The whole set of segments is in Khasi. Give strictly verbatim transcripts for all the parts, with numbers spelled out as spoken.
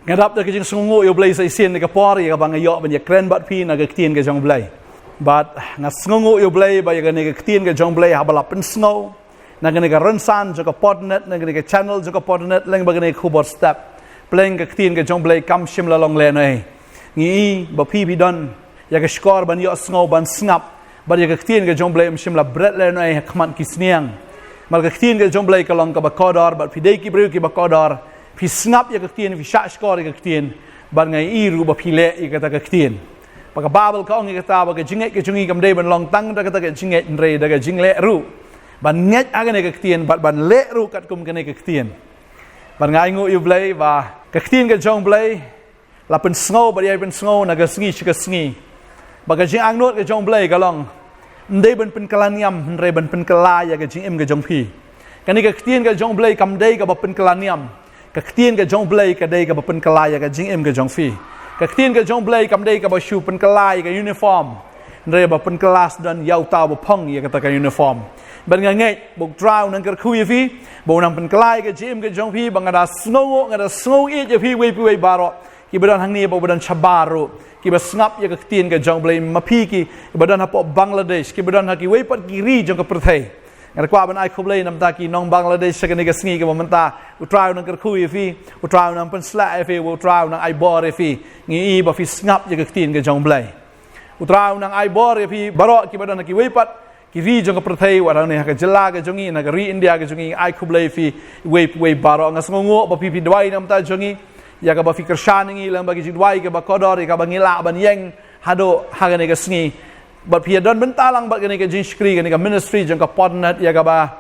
Nga dap da ka jingsngewnguh ïa u Blei sa shisien na ka por ïa kaba nga ïoh ban ïakren bad phi na ka ktien ka jong u Blei. Bad nga sngewnguh ïa u Blei ba ïa kane ka ktien ka jong u Blei haba la pynsngew na kane ka rynsan jong ka Podnet, na kane ka channel jong ka Podnet, lane ba kane ka khubor step, pdeng ka ktien ka jong u Blei kam shym la long lehnohei. Ngi i ba phi phi don ïa ka shkor ban ïohsngew, ban sngap, bad ïa ka ktien ka jong u Blei ym shym la bret lehnohei ha khmat ki sniang. Namar ka ktien ka jong u Blei ka long kaba kordor, bad phi dei ki briew kiba kordor, phi sngap ïa ka ktien, phi shah shkor ïa ka ktien, bad nga i ruh ba phi leh ïa kata ka ktien. Ba ka Baibl ka ong ïa kata ba ka jingngeit ka jong ngi kam dei ban long tang da kata ka jingngeit, hynrei da ka jingleh ruh, ban ngeit ha kane ka ktien bad ban leh ruh katkum kane ka ktien. Bad nga ainguh ïa u Blei ba ka ktien ka jong u Blei la pynsngew bad ïai pynsngew na ka sngi sha ka sngi. Ba ka jingangnud ka jong u Blei ka long, ym dei ban pynkylla niam, hynrei ban pynkylla ïa ka jingim ka jong phi. Kane ka ktien ka jong u Blei kam dei kaba pynkylla niam. Ka ktien ka jong u Blei ka dei kaba pynkylla ïa ka jingim ka jong phi. Ka ktien ka jong u Blei kam dei kaba shu pynkylla ïa ka uniform, hynrei ba pynkylla sdang ïa uta uba phong ïa kata ka uniform. Bad nga ngeit ba u Trai u nang kyrkhu ïa phi, ba u nang pynkylla ïa ka jingim ka jong phi, ba nga da sngewnguh, nga da sngew ïeit ïa phi uwei pa uwei baroh, kiba don hangne bad ba don shabar ruh, kiba sngap ïa ka ktien ka jong u Blei, ma phi kiba don hapoh Bangladesh, kiba don ha kiwei pat ki ri jong ka pyrthei. Nga da kwah ban ai khublei namar ki nong Bangladesh ha kane ka sngi kaba mynta. U Trai u nang kyrkhu ïa phi, u Trai u nang pynshlur ïa phi, u Trai u nang ai bor ïa phi. Ngi i ba phi sngap ïa ka ktien ka jong u Blei. U Trai u nang ai bor ïa phi baroh kiba don ha kiwei pat ki ri jong ka pyrthei, wat hangne ha ka jylla ka jong ngi, na ka ri India ka jong ngi, ai khublei ïa phi uwei pa uwei baroh. Nga sngewnguh ba phi phi duwai namar jong ngi, ïa kaba phi kyrshan ïa ngi lem bad ki jingduwai kaba kordor, ïa kaba ngi lah ban ïeng haduh ha kane ka sngi. Bad phi ïa don bynta lang bad kane ka jingshakri, kane ka ministry jong ka Podnet, ïa kaba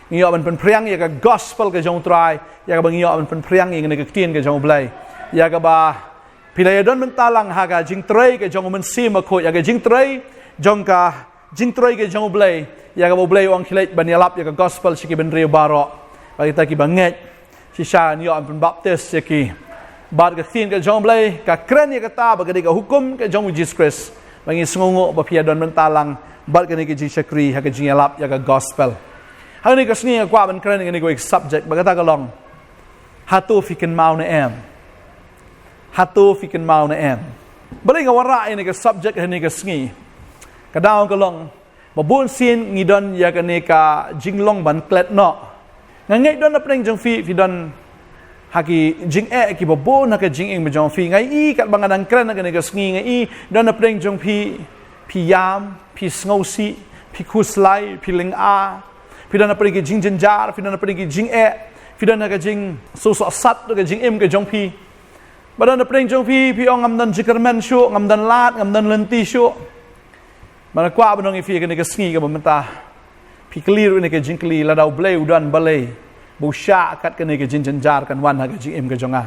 ngi ïoh ban pynphriang ïa ka gospel ka jong u Trai, ïa kaba ngi ïoh ban pynphriang ïa kane ka ktien ka jong u Blei, ïa kaba phi la ïa don bynta lang ha ka jingtrei ka jong u Mynsiem Bakhuid, ïa ka jingtrei jong ka jingtrei ka jong u Blei, ïa kaba u Blei u ong khie leit ban ïalap ïa ka gospel sha ki bynriew baroh. Bad kita kiba ngeit, shisha ngi ïoh ban pynbaptis ïa ki. Bad ka ktien ka jong u Blei ka kren ïa kata ba ka dei ka hukum ka jong u Jisu Khrist. Ba ngi sngewnguh ba phi ïa don bynta lang bad kane ka jingshakri ha ka jingïalap ïa ka gospel. Ha kane ka sngi nga kwah ban kren ïa kane ka subject ba kata ka long, hato phi kynmaw ne em? Hato phi kynmaw ne em? Balei nga wanrah ïa kane ka subject ha kane ka sngi? Ka daw ka long ba bun sien ngi don ïa kane ka jinglong ban klet noh. Nga ngeit don napdeng jong phi, phi don ha ki jingeh kiba bun ha ka jingim jong phi. Nga i katba nga dang kren ha kane ka sngi, nga i don napdeng jong phi, phi ïam, phi sngewsih, phi khuslai, phi lynga, phi don napdeng ki jingjynjar, phi don napdeng ki jingeh, phi don ha ka jingsngewsih sat ha ka jingim ka jong phi. Ba don napdeng jong phi, phi ong ngam don jingkyrmen shuh, ngam don lad, ngam don lynti shuh. Ba nga kwah ban ong ïa phi ha kane ka sngi kaba mynta, phi kylli ruh ïa kane ka jingkylli, lada u Blei u don, balei ba u shah kat kane ka jingjynjar kan wan ha ka jingim ka jong nga?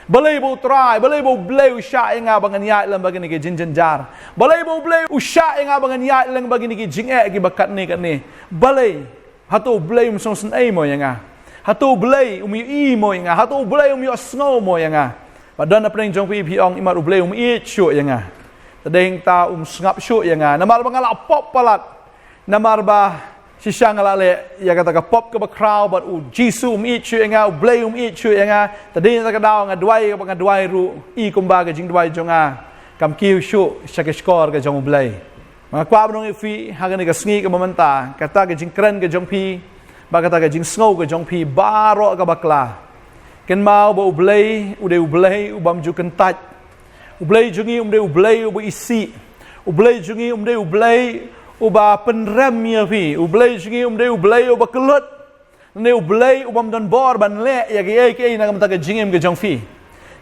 Balei ba u Trai, balei ba u Blei u shah ïa nga ba ngan ïaid lem bad kane ka jingjynjar? Balei ba u Blei u shah ïa nga ba ngan ïaid lem bad kine ki jingeh kiba katne katne? Balei? Hato u Blei um sngewsynei mo ïa nga? Hato u Blei um ïohi mo ïa nga? Hato u Blei um ïohsngew mo ïa nga? Ba don napdeng jong phi phi ong, imat u Blei um ïeit shuh ïa nga. Tadei hangta um sngap shuh ïa nga namar ba nga la pop palat. Namar ba shisha nga la leh ïa kata ka pop kaba khraw, bad u Jisu um ïeit shuh ïa nga, u Blei um ïeit shuh ïa nga. Tadei na kata ka daw nga duwai, ba nga duwai ruh, i kumba ka jingduwai jong nga kam kiew shuh sha ka shkor ka jong u Blei. Nga kwah ban ong ïa phi ha kane ka sngi kaba mynta, kata ka jingkren ka jong phi, bad kata ka jingsngew ka jong phi baroh kaba bakla, kynmaw ba u Blei u dei u Blei u bym ju kyntait. U Blei jong ngi um dei u Blei uba isih. U Blei jong ngi um dei u Blei uba pynrem ïa phi. U Blei jong ngi um dei u Blei uba kyllut. Une u Blei u bym don bor ban leh ïa kiei kiei na ka bynta ka jingim ka jong phi.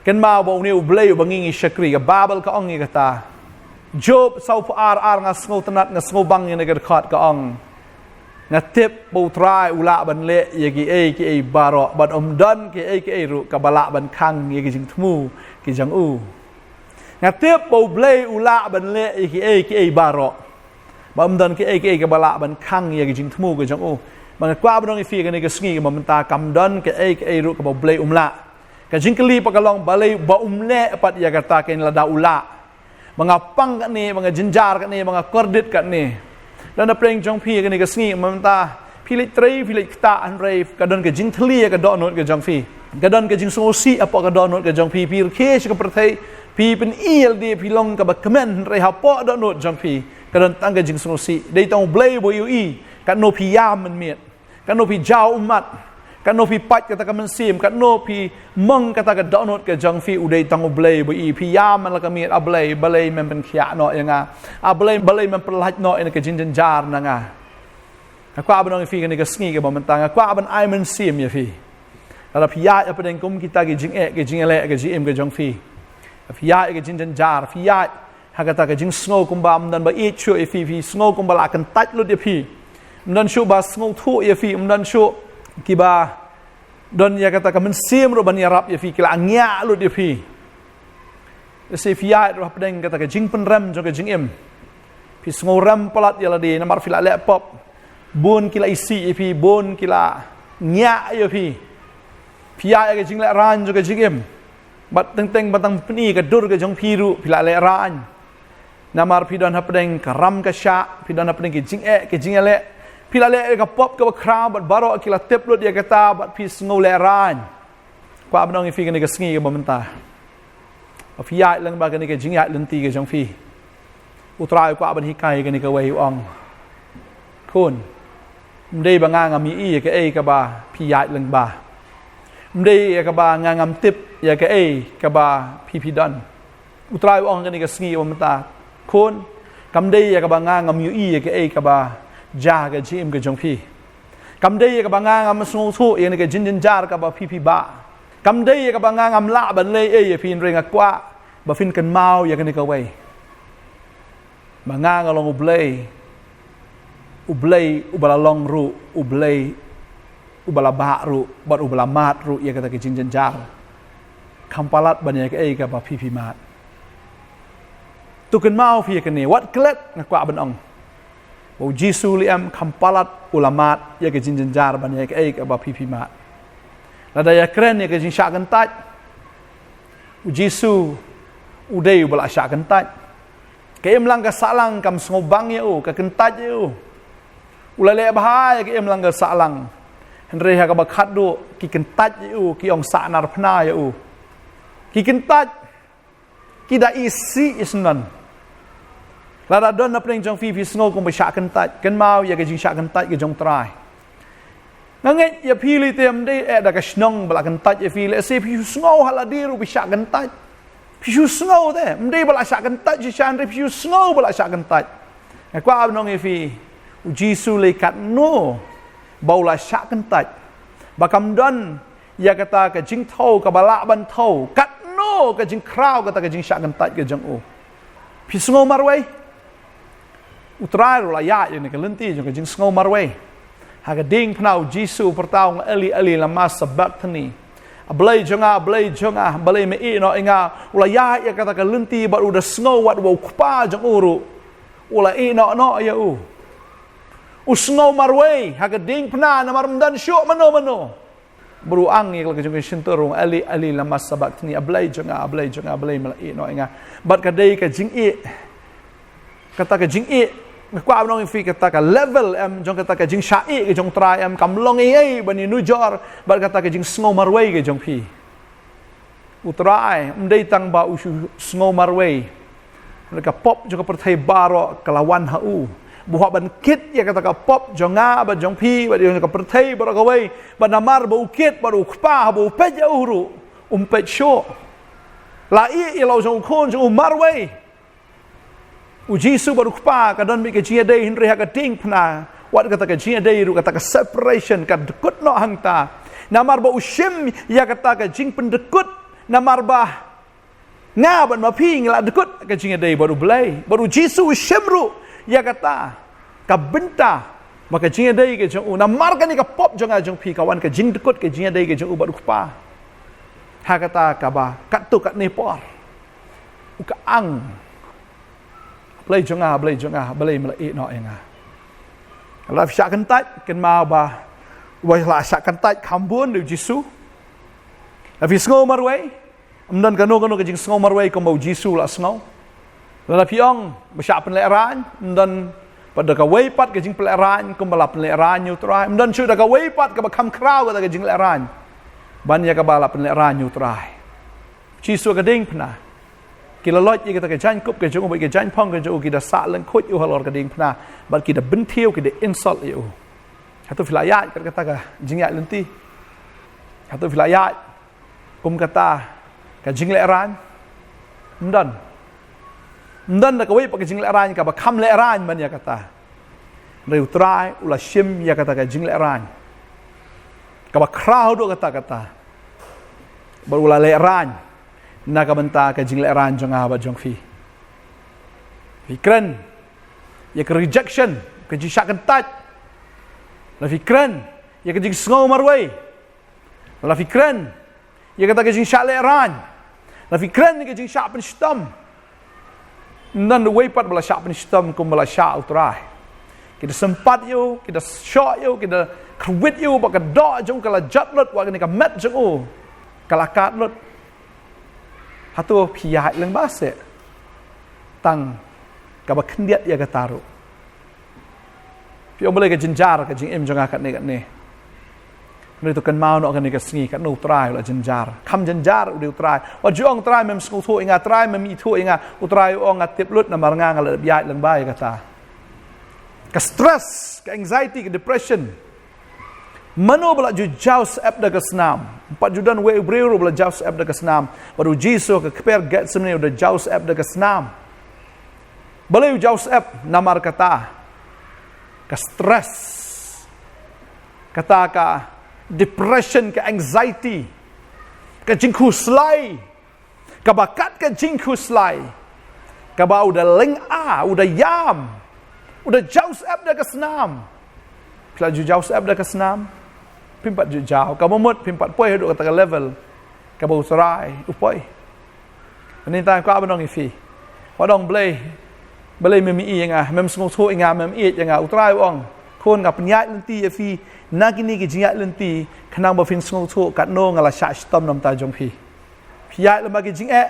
Kynmaw ba une u Blei uba ngi ngi shakri, ka Baibl ka ong ïa kata. Job saw phew ar ar, nga sngewtynnad, nga sngewbang ïa kane ka dkhot, ka ong, nga tip ba u Trai u lah ban leh ïa kiei kiei baroh, bad ym don kiei kiei ruh kaba lah ban khang ïa ka jingthmu ka jong u. Nga tip ba u Blei u lah ban leh ïa kiei kiei baroh, ba ym don kiei kiei kaba lah ban khang ïa ka jingthmu ka jong u. Ba nga kwah ban ong ïa phi ha kane ka sngi kaba mynta, kam don kiei kiei ruh kaba u Blei um lah. Ka jingkylli pat ka long, balei ba um leh pat ïa kata, kane lada u lah? Ba nga pang katne, ba nga jynjar katne, ba nga kordit katne. Don napdeng jong phi ha kane ka sngi kaba mynta, phi leit trei, phi leit ktah, hynrei ka don ka jingthylli ïa ka dohnud ka jong phi. Ka don ka jingsngewsih hapoh ka dohnud ka jong phi, phi rkhie sha ka pyrthei, phi pyni ïa lade phi long kaba kmen, hynrei hapoh dohnud jong phi ka don tang ka jingsngewsih. Dei tang U Blei uba ïohi katno phi ïam mynmiet, katno phi jaw ummat, katno phi pait kata ka mynsiem, katno phi mong kata ka dohnud ka jong phi. U dei tang U Blei uba ïohi. Phi ïam man la ka miet, A Blei, balei mem pynkhiah noh ïa nga? A Blei, balei mem pyllait noh ïa ka jingjynjar na nga? Nga kwah ban ong ïa phi kane ka sngi kaba mynta, nga kwah ban ai mynsiem ïa phi. Lada phi ïaid hapdeng kum kita ki jingeh, ki jingïaleh, ki jingim ka jong phi, phi ïaid ïa ka jingjynjar, phi ïaid ha kata ka jingsngew kumba ym don ba ïeit shuh ïa phi, phi sngew kumba la kyntait lut ïa phi, ym don shuh ba sngewthuh ïa phi, ym don shuh kiba don ïa kata ka mynsiem ruh ban ïarap ïa phi, ki la ngiah lut ïa phi. Lehse phi ïaid ruh hapdeng kata ka jingpynrem jong ka jingim, phi sngew rem palat ïa lade namar phi la leh pop. Bun ki la isih ïa phi, bun ki la ngiah ïa phi. Phi ïaid ïa ka jinglehraiñ jong ka jingim, bad teng teng ba tang pyni ka dur ka jong phi ruh phi la lehraiñ. Namar phi don hapdeng ka ram ka shah, phi don hapdeng ki jingeh ki jingïaleh, phi la leh ïa ka pop kaba khraw bad baroh ki la tip lut ïa kata, bad phi sngew lehraiñ. Kwah ban ong ïa phi kane ka sngi kaba mynta, ba phi ïaid lyngba kane ka jingïaid lynti ka jong phi, U Trai u kwah ban hikai kane kawei, u ong, khun, ym dei ba nga ngam ïohi ïa kaei kaba phi ïaid lyngba, ym dei ïa kaba nga ngam tip ïa kaei kaba phi phi don. U Trai u ong kane ka sngi kaba mynta, khun, kam dei ïa kaba nga ngam ïohi ïa kaei kaba jia ha ka jingim ka jong phi. Kam dei ïa kaba nga ngam sngewthuh ïa kane ka jingjynjar kaba phi phi bah. Kam dei ïa kaba nga ngam lah ban leh ei ei ïa phi, hynrei nga kwah ba phin kynmaw ïa kane kawei, ba nga nga long U Blei, U Blei uba la long ruh, U Blei uba la bah ruh, bad uba la mad ruh ïa kata ka jingjynjar. Kham palat ban ïa kaei kaba phi phi mad. To kynmaw phi ïa kane, wat klet, nga kwah ban ong, ba U Jisu lei em, kham palat u la mad ïa ka jingjynjar ban ïa kaei kaba phi phi mad. Lada ïakren ïa ka jingshah kyntait, U Jisu u dei uba la shah kyntait. Ka imlang ka sahlang kam sngewbang ïa u, ka kyntait ïa u. U la leh bha ïa ka imlang ka sahlang, hynrei ha kaba khatduh ki kyntait ïa u, ki ong sah nar phna ïa u. Ki kyntait, ki da isih isnong. Lada don hapdeng jong phi phi sngew kumba shah kyntait, kynmaw ïa ka jingshah kyntait ka jong U Trai. Nga ngeit ïa phi lei te, ym dei eh da ka shnong ba la kyntait ïa phi, lehse phi shu sngew ha lade ruh phi shah kyntait. Phi shu sngew te, ym dei ba la shah kyntait shisha, hynrei phi shu sngew ba la shah kyntait. Nga kwah ban ong ïa phi, U Jisu lei katno ba u la shah kyntait, ba kam don ïa kata ka jingthew kaba lah ban thew, katno ka jingkhraw kata ka jingshah kyntait ka jong u. Phi sngew marwei? U Trai ruh u la ïaid ïa kane ka lynti jong ka jingsngew marwei. Ha ka diengphna U Jisu u pyrta u ong, Eli, Eli, lama sabakthani? A Blei jong nga, a Blei jong nga, balei me ïehnoh ïa nga? U la ïaid ïa kata ka lynti bad u da sngew wat ba U Kpa jong u ruh u la ïehnoh noh ïa u. U sngew marwei ha ka diengphna namar ym don shuh mano mano. Bad u ong ïa ka la ka jong ka shyntur, u ong, Eli, Eli, lama sabakthani? A Blei jong nga, a Blei jong nga, balei me la ïehnoh ïa nga? Bad ka dei ka jingïeh, kata ka jingïeh, nga kwah ban ong ïa phi, kata ka level em jong kata ka jingshah ïeh ka jong U Trai em, kam long ei ei ban ïanujor bad kata ka jingsngew marwei ka jong phi. U Trai ym dei tang ba u shu sngew marwei, hynrei ka pop jong ka pyrthei baroh ka la wan ha u, ba u hap ban kit ïa kata ka pop jong nga bad jong phi bad jong ka pyrthei baroh kawei. Bad namar ba u kit, bad U Kpa haba u peit ïa u ruh um peit shuh. La ïeh ïa la u jong u Khun jong u marwei. U Jisu bad U Kpa ka don beit ka jingïadei, hynrei ha ka diengphna, wat kata ka jingïadei ruh, kata ka separation ka dkut noh hangta. Namar ba u shim ïa kata ka jingpyndkut, namar ba nga bad ma phi ngi la dkut ka jingïadei bad U Blei. Bad U Jisu u shim ruh ïa kata ka bynta ba ka jingïadei ka jong u, namar kane ka pop jong nga jong phi, ka wan ka jingdkut ka jingïadei ka jong u bad U Kpa. Ha kata kaba katto katne por u ka ong, Blei jong nga, Blei jong nga, balei me la ïehnoh ïa nga? Lada phi shah kyntait, kynmaw ba uba la shah kyntait kham bun dei U Jisu. Lada phi sngew marwei, ym don kano kano ka jingsngew marwei kumba U Jisu u la sngew. Lada phi ong ba shah pynlehraiñ, ym don pat da kawei pat ka jingpynlehraiñ kumba la pynlehraiñ ïa U Trai. Ym don shuh da kawei pat kaba kham khraw kata ka jinglehraiñ. Ban ïa kaba la pynlehrain ïa u Trai. Jisu ka diengphna. Ki la loit ïa kata ka jaiñkup ka jong u bad ka jaiñphong ka jong u, ki da sah lyngkhuid ïa u halor ka diengphna. Bad ki da bynthiew, ki da insult ïa u. Hato phi la ïaid kat kata ka jingïaid lynti? Hato phi la ïaid kum kata ka jinglehrain? Ym don. Ym don da kawei pat ka jinglehrain kaba kham lehrain ban ïa kata. Hynrei u Trai u la shim ïa kata ka jinglehrain kaba khraw haduh katta-katta. Bad u la lehrain na ka bynta ka jinglehrain jong nga bad jong phi. Phi kren ïa ka rejection, ka jingshah kyntait. La phi kren ïa ka jingsngew marwei. La phi kren ïa kata ka jingshah lehrain. La phi kren ïa ka jingshah pynshitom. Ym don uwei pat ba la shah pynshitom kum ba la shah u Trai. Ki da sympat ïa u, ki da shoh ïa u, ki da khyrwit ïa u, bad ka doh jong u ka la jot lut, wat kane ka met jong u ka la kad lut. Hato phi ïaid lyngba seh tang kaba khyndiat ïa kata ruh? Phi ong balei ka jynjar ka jingim jong nga katne katne. Hynrei to kynmaw noh kane ka sngi katno u Trai u la jynjar. Kham jynjar u dei u Trai. Wat ju ong Trai mem sngewthuh ïa nga, Trai mem ithuh ïa nga. U Trai u ong nga tip lut namar nga nga la dep ïaid lyngba ïa kata. Ka stress, ka anxiety, ka depression. Mano ba la ju jaw syep da ka snam? Ym pat ju don uwei u briew ruh ba la jaw syep da ka snam. Bad u Jisu ha ka kper Gethsemane u da jaw syep da ka snam. Balei u jaw syep? Namar kata ka stress, kata ka depression, ka anxiety, ka jingkhuslai, kaba kat ka jingkhuslai, kaba u da lynga, u da ïam, u da jaw syep da ka snam. Phi la ju jaw syep da ka snam? Phim pat ju jaw, kaba mut phim pat poi haduh kata ka level kaba u Trai u poi. Nangta nga kwah ban ong ïa phi, wat ong balei, balei mem ïohi ïa nga, mem sngewthuh ïa nga, mem ïeit ïa nga. U Trai u ong, khun, nga pynïaid lynti ïa phi na kine ki jingïaid lynti khnang ba phin sngewthuh katno nga la shah shitom na ka bynta jong phi. Phi ïaid lyngba ki jingeh,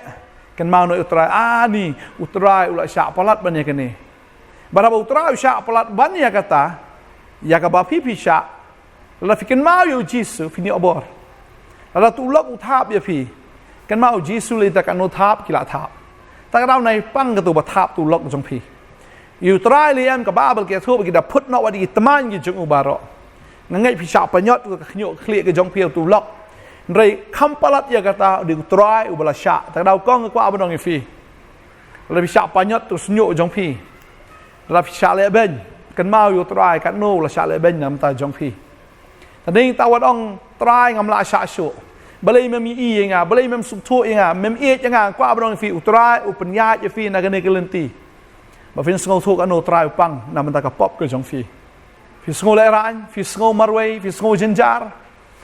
kynmaw noh ïa u Trai, ani u Trai u la shah palat ban ïa kane. Bad haba u Trai u shah palat ban ïa kata, ïa kaba phi phi shah, lada phi kynmaw ïa u Jisu phin ïoh bor. Lada u lok u thap ïa phi, kynmaw u Jisu lei da katno thap ki la thap. Ta ka daw nai pang kato ba thap u lok jong phi. Ïa u Trai lei em, ka Baibl ka ïathuh ba ki da phut noh wat ïa ki tmaiñ ki jong u baroh. Nga ngeit phi shah pynïot ka khñiuh khlieh ka jong phi ïa uto u lok. Hynrei kham palat ïa kata, u dei u Trai uba la shah. Ta ka daw kong nga kwah ban ong ïa phi, lada phi shah pynïot uto u shñiuh jong phi, lada phi shah lehbeiñ, kynmaw ïa u Trai katno u la shah lehbeiñ na ka bynta jong phi. Te nangta wat ong, Trai, ngam lah shah shuh. Balei mem ïohi ïa nga, balei mem sngewthuh ïa nga, mem ïeit ïa nga? Nga kwah ban ong ïa phi, u Trai u pynïaid ïa phi na kane ka lynti ba phin sngewthuh katno u Trai u pang na ka bynta ka pop ka jong phi. Phi sngew lehrain, phi sngew marwei, phi sngew jynjar,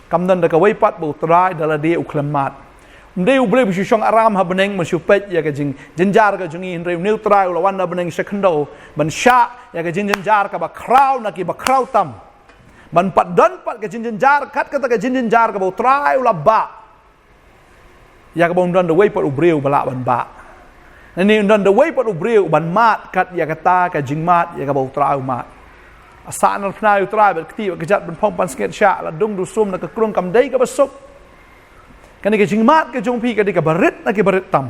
kam don da kawei pat ba u Trai da lade u khlem mad. Um dei u Blei ba shu shong aram ha bneng ban shu peit ïa ka jingjynjar ka jong ngi, hynrei une u Trai u la wan na bneng sha khyndew ban shah ïa ka jingjynjar kaba khraw na kiba khraw tam. Ban pat don pat ka jingjynjar kat kata ka jingjynjar kaba u Trai u la bah, ïa kaba um don da uwei pat u briew ba lah ban bah. Nangne um don da uwei pat u briew ban mad kat ïa kata ka jingmad ïa kaba u Trai u mad. A sah na phna ïa u Trai bad kti bad kjat ban phong pansngiat shah, la dung da u sum na ka krung, kam dei kaba suk. Kane ka jingmad ka jong phi ka dei kaba rit na kiba rit tam.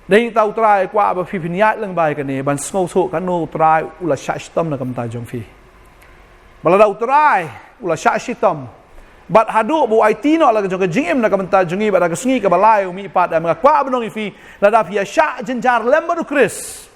Dei nangta u Trai u kwah ba phi phin ïaid lyngba ïa kane ban sngewthuh katno u Trai u la shah shitom na ka bynta jong phi. Ba lada u Trai u la shah shitom, bad haduh ba u aiti noh la ka jong ka jingim na ka bynta jong ngi, bad ha ka sngi kaba lai u mihpat, em, nga kwah ban ong ïa phi, lada phi ïa shah jynjar lem bad u Khrist.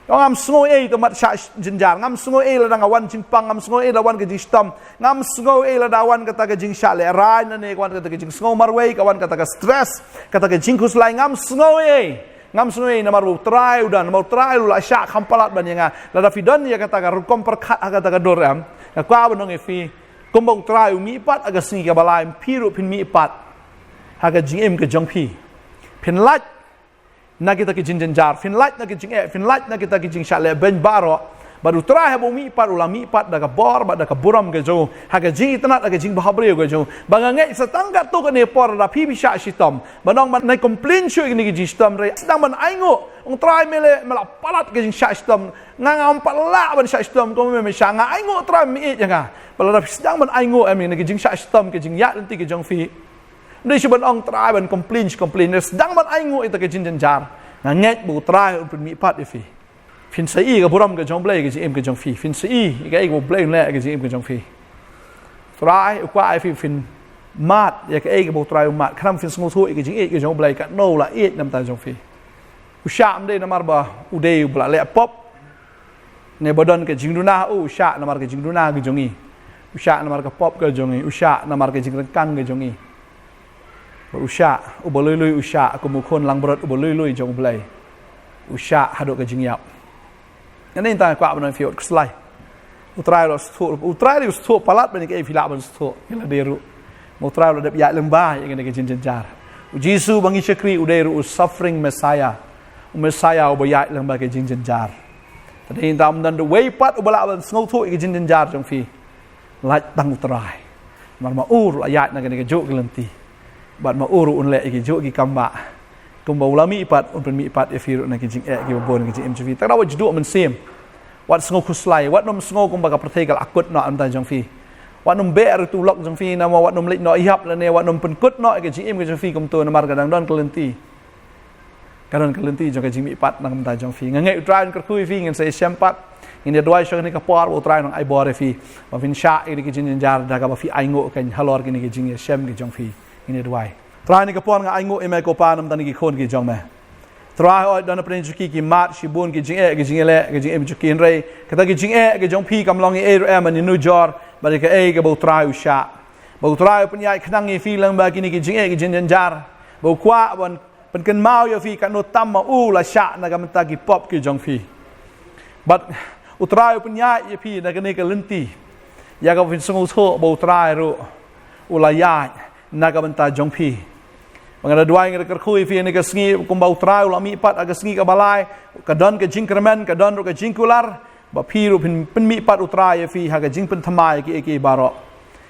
Ong, ngam sngew ei to mat shah jynjar, ngam sngew ei lada nga wan jingpang, ngam sngew ei lada wan ka jingshitom, ngam sngew ei lada wan kata ka jingshah lehrain, lane ka wan kata ka jingsngew marwei, ka wan kata ka stress, kata ka jingkhuslai, ngam sngew ei. Ngam sngew ei namar ba u Trai u don, namar u Trai u la shah kham palat ban ïa nga. Lada phi don ïa kata ka rukom pyrkhat ha kata ka dur, em, nga kwah ban ong ïa phi, kumba u Trai u mihpat ha ka sngi kaba lai, phi ruh phin mihpat ha ka jingim ka jong phi. Phin lait na kita ki jingjynjar, phin lait na ki jingeh, phin lait na kita ki jingshah lehbeiñ baroh. Bad u Trai haba u mihpat, u la mihpat da ka bor bad da ka burom ka jong u ha ka jingitynnad, ha ka jingbhabriew ka jong u. Ba nga ngeit sa tang katto katne por lada phi phi shah shitom, ban ong ban nai complain shuh ïa kine ki jingshitom, hynrei sdang ban ainguh, ong, Trai, me leh me la palat ka jingshah shitom. Nga ngam pat lah ban shah shitom kum me, me shah. Nga ainguh, Trai, me ïeit ïa nga. Bad lada phi sdang ban ainguh, em, ïa kine ki jingshah shitom, ki jingïaid lynti ki jong phi, Ym dei shu ban ong Trai ban complain, shu complain. Sdang ban ai nguh ïa kata ka jingjynjar. Nga ngeit ba U Trai un pynmihpat ïa phi. Phin sa ïohi ka burom ka jong U Blei ka jingim ka jong phi. Phin sa ïohi ïa kaei kaba U Blei un leh ïa ka jingim ka jong phi. Trai u kwah ïa phi phin mad ïa kaei kaba U Trai u mad. Khnang phin sngewthuh ïa ka jingïeit ka jong U Blei, katno u la ïeit na ka bynta jong phi. U shah ym dei namar ba u dei uba la leh pop, ne ba don ka jingduna ha u. U shah namar ka jingduna ka jong ngi. U shah namar ka pop ka jong ngi. U shah namar ka jingryngkang ka jong ngi. Bad u shah, uba lui lui u shah, kum u khun langbrot uba lui lui jong U Blei. U shah haduh ka jingïap. Ngan ïa tang kwah ban ong ïa phi, wat khuslai. U Trai u la sngewthuh, U Trai u la sngewthuh palat ban ïa kaei phi lah ban sngewthuh ïa lade ruh. Ma U Trai u la dep ïaid lyngba ïa kane ka jingjynjar. U Jisu ba ngi shakri u dei ruh u suffering Messiah. U Messiah uba ïaid lyngba ka jingjynjar. Te dei tang ym don uwei pat uba lah ban sngewthuh ïa ka jingjynjar jong phi. Lait tang U Trai. Namar ma u ruh u la ïaid na kane kajuh ka lynti. Bad ma u ruh un leh ïa kajuh ki kam ba kumba u la mihpat, un pynmihpat ïa phi ruh na ki jingeh kiba bun, ki jingim jong phi. Te wat ju duh mynsiem. Wat sngew khuslai, wat nym sngew kumba ka pyrthei ka la kut noh na ka bynta jong phi. Wat nym beh ruh tulok jong phi, namar wat nym leit noh ïap lane, wat nym pynkut noh ïa ka jingim ka jong phi kumto, namar ka dang don ka lynti. Ka don ka lynti jong ka jingmihpat na ka bynta jong phi. Nga ngeit U Trai un kyrkhu ïa phi, ngin sa ïashem pat. Ngin ïa duwai sha kane ka por ba U Trai un ai bor ïa phi. Ba phin shah ïa kane ka jingjynjar da kaba phi ai nguh kein halor kane ka jingïashem ka jong phi. Ngin ïa duwai. Trai, kane ka por nga ai nguh ïa me ko Pa na ka bynta kine ki khun ki jong me. Trai, hooid don hapdeng jong ki ki mad shibun ki jingeh, ki jingeh, ki jingeh jong ki, hynrei kata ki jingeh ki jong phi kam long ei ei ruh em ban ïanujor bad ïa kaei kaba U Trai u shah. Ba U Trai u pynïaid khnang ïa phi lyngba kine ki jingeh ki jingjynjar. Ba u kwah ban pynkynmaw ïa phi katno tam ma u la shah na ka bynta ki pop ki jong phi. Bad U Trai u pynïaid ïa phi na kane ka lynti. Ïa kaba phin sngewthuh ba U Trai ruh u la ïaid na ka bynta jong phi. Ba nga da duwai, nga da kyrkhu ïa phi ha kane ka sngi, kumba U Trai u la mihpat ha ka sngi kaba lai, ka don ka jingkyrmen, ka don ruh ka jingkular, ba phi ruh phin pynmihpat U Trai ïa phi ha ka jingpynthymmai ïa kiei kiei baroh.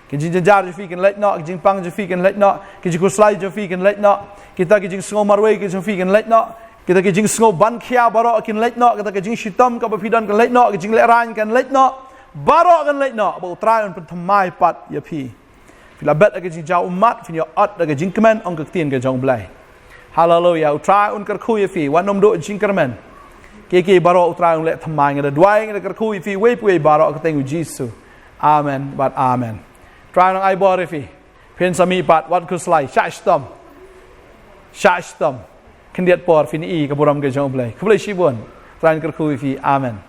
Ki jingjynjar jong phi kin leit noh, ki jingpang jong phi kin leit noh, ki jingkhuslai jong phi kin leit noh, kita ki jingsngew marwei ki jong phi kin leit noh, kita ki jingsngew ban khia baroh kin leit noh, kita ki jingshitom kaba phi don kin leit noh, ki jinglehraiñ kin leit noh, baroh kin leit noh, ba U Trai un pynthymmai pat ïa phi. Phi la bet da ka jingjaw ummat, phin ïoh-ot da ka jingkmen, ong ka ktien ka jong U Blei. Haleluya, U Trai un kyrkhu ïa phi, wat nym duh jingkyrmen. Kiei kiei baroh U Trai un leh thymmai, nga da duwai, nga da kyrkhu ïa phi, uwei pa uwei baroh ha ka kyrteng U Jisu. Amen, bad amen. Trai un ai bor ïa phi. Phin sa mihpat, wat khuslai, shah shitom. Shah shitom. Khyndiat por, phin ïohi ka burom ka jong U Blei. Khublei shibun. Trai un kyrkhu ïa phi, amen.